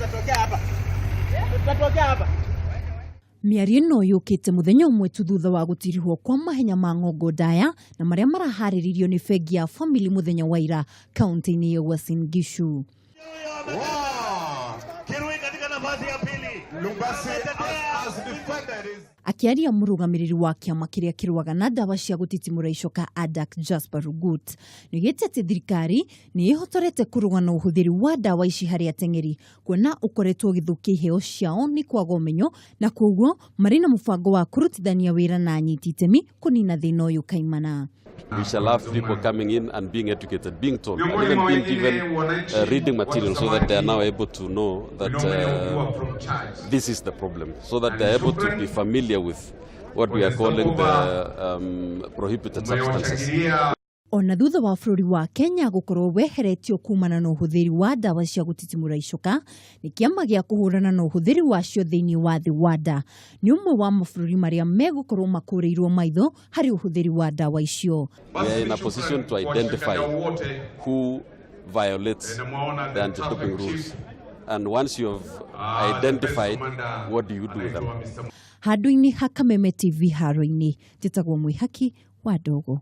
Tutatokea hapa. Tutatokea hapa. Mĩario ĩno yũkĩte mũthenya ũmwe tu thutha wa gũtirihwo kwa mahenya ma ng'ongo ndaya na marĩa maraharĩrĩirio nĩ bengi ya Family mũthenya wa ira kaunti-inĩ ya Uasin Gishu. Kirui katika nafasi ya pili. Lumbasi has defended his Akĩaria, mũrũgamĩrĩri wa kĩama kĩrĩa kĩrũaga na ndawa cia gũtitimũra icoka, ADAK, Jasper Rugut, nĩoigĩte atĩ thirikari nĩ ĩhotorete kũrũa na ũhũthĩri wa ndawa ici harĩ ateng'eri, kuona ũkoretwo ũgĩthũkia iheo ciao nĩ kwaga ũmenyo, na koguo marĩ na mũbango wa kũrutithania wĩra na anyiti itemi kũnina thĩna ũyũ kaimana. We shall have people coming in and being educated, being told, and even being given reading material so that they are now able to know that this is the problem, so that they are able to be familiar with what we are calling the prohibited substances. Ona thutha wa bũrũri wa Kenya gũkorwo weheretio kumana na ũhũthĩri wa ndawa cia gũtitimũra icoka nĩ kĩama gĩa kũhũrana na ũhũthĩri wacio thĩinĩ wa thĩ, WADA, nĩ ũmwe wa mabũrũri marĩa megũkorwo makũrĩirwo maitho harĩ ũhũthĩri wa ndawa icio. We are in a position to identify who violates the anti-doping rules. And once you have identified, what do you do with them? Handũ-inĩ ha Kameme TV haro-inĩ, njĩtagwo Mwĩhaki wa Ndogo.